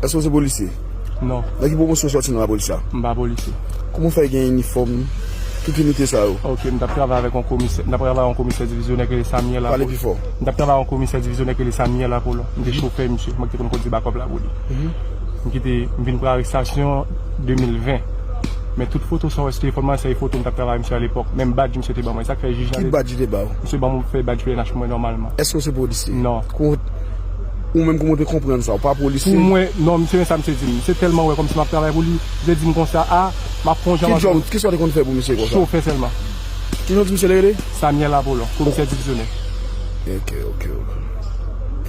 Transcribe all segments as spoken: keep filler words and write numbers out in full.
Èske w se polisye? Non. Nan ki pwomosyon w sòti nan lapolis la? M pa polisye. Kouman w fè gen inifòm, tout inite sa yo? Ok, m t ap travay avèk yon komisè, m t ap travay yon komisè divizyonè ki rele Samuel Apollo. Pale pi fò. M t ap travay yon komisè divizyonè ki rele Samuel Apollo. M te chofè misye, mwen ki te konn kondui bakòp la pou li. M kite, m vin pran arestasyon de mil ven. Men tout foto sa w wè sou telefòn mwen, se foto m t ap travay misye alepòk. Menm badj misye te ban mwen. Sa k fè jij la. Ki badj li te ba w? Misye ban mwen fè badj P N H pou mwen nòmalman. Èske w se polisye? Non. Ou menm, kouman w te konprann sa? Ou pa polisye? Pou mwen, non, misye, men sa misye di m. Misye tèlman wè kòmsi m ap travay pou li, misye di m konsa, a, m ap fè yon jan. Ki djòb, kisa w te konn fè pou misye konsa? Chofè sèlman. Kijan w di misye te rele? Samuel Apollo, komisè divizyonè. Ok, ok, ok.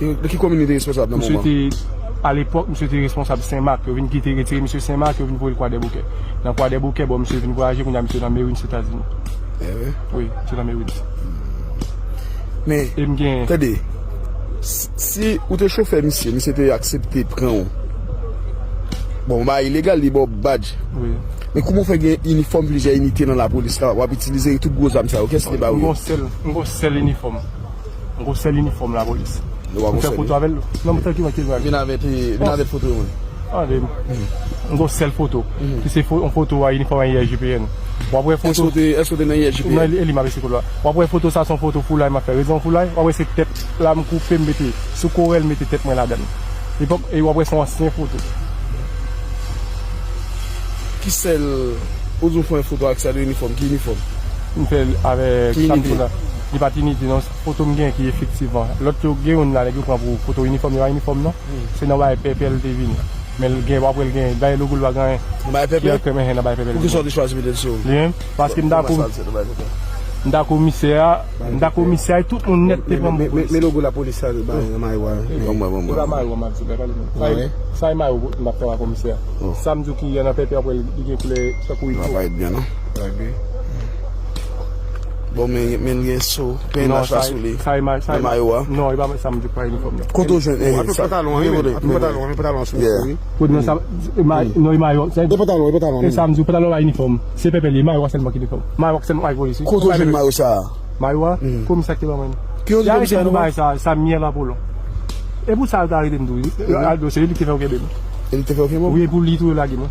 Ki, de ki komin li te responsab nan moman? Misye te, alepòk, misye te responsab Senmak. Yo vin kite, retire misye Senmak, yo vin voye l Kwadèboukè. Nan Kwadèboukè, bon, misye vin vwayaje, kounye a misye nan Meriwin, Etazini. Wi, misye nan Meriwin. Men, e m gen, tande, si, si ou te chofè misye, misye te aksepte pran w. Bon, ba ilegal, li ba w badj. Wi. Men kouman w fè gen inifòm plizyè inite nan lapolis la, w ap itilize tout gwo zam sa yo? Kiyès ki te ba w yo? M gon sèl, m gon sèl inifòm. M gon sèl inifòm lapolis. M fè foto avè l. Non, m trankil, trankil. Vin avèk, vin avèk foto yo, mwen. Tande, m gon sèl foto. Ki se fo-, yon foto a inifòm a I R G P N. W ap wè foto. Èske w te, èske w te nan I R G P N? Non, e li, e li m ap eseye kote la. W ap wè foto sa, se yon foto foulay m ap fè. Rezon foulay, w ap wè se tèt la m koupe, m mete sou korèl, mete tèt mwen ladan l. Epòk, e w ap wè se yon ansyen foto. Ki sèl, ou di w fè yon foto ak sa de inifòm, ki inifòm? M fè l avèk, ki inite? Sa m di w la. Li pa t inite, non. Foto m gen ki efektivman. Lòt yo gen youn la, nèg yo pran pou foto inifòm, yo pa inifòm, non. Se nan bagay pèpè l te vini. Men l gen, w ap wè l gen, dayè logo l pa gen anyen. Nan bagay pèpè? Ki an krèm, nan bagay pèpè l vini. Poukisa w te chwazi mete l sou ou? Li menm, paske m ta ko-, m ta komisè a, m ta komisè a, e tout moun nèt te pran m pou polis. Men logo lapolis sa, nan mayo a. Ban mwen, ban mwen. E pa mayo a, m ap di, bay pale menm. Sa e mayo m ap fè a komisè a. Sa m di w ki nan pèpè, apre li gen koulè tankou ifo. L ap parèt byen, non? Bon, men, men l gen so, P N H la sou li. Nan mayo a. Non, e pa sa m di w pa inifòm, non. Kote w jwenn, eh, sa? Pantalon an, wi, men pantalon an, men pantalon an sou ou, wi. Kote nan sa, e ma-, non, e mayo, sa. E pantalon, e pantalon an, e sa m di w, pantalon pa inifòm. Se pèpè li, mayo a sèlman ki inifòm. Mayo a sèlman ak polis, wi. Kote w jwenn mayo sa a? Mayo a, komisè ki te ban mwen. Ki yo di komisè a, nou bay sa, sa myèl Apollo. E pou sa yo te arete m tou, wi. Aldo, se li ki te fè yo kenbe m. E li te fè yo kenbe w? Wi, e pou li tou yo lage m.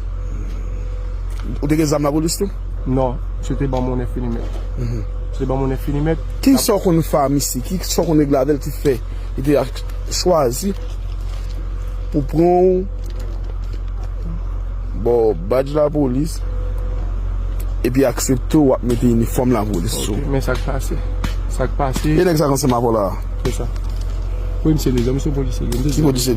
Ou te gen zam lapolis tou? Non, misye te ban m yon enfini mèt. Misye te ban m yon enfini mèt. Ki sa w konn fè a misye? Ki sa w konn regle avè l ki fè li te ak-, chwazi pou pran w, ba w badj lapolis, epi aksepte w ap mete inifòm lapolis sou ou? Ok, men sa k pase. Sa k pase. E nèg sa k ansanm avè w la a? Se sa. Wi, misye deja, misye polisye. Ki polisye?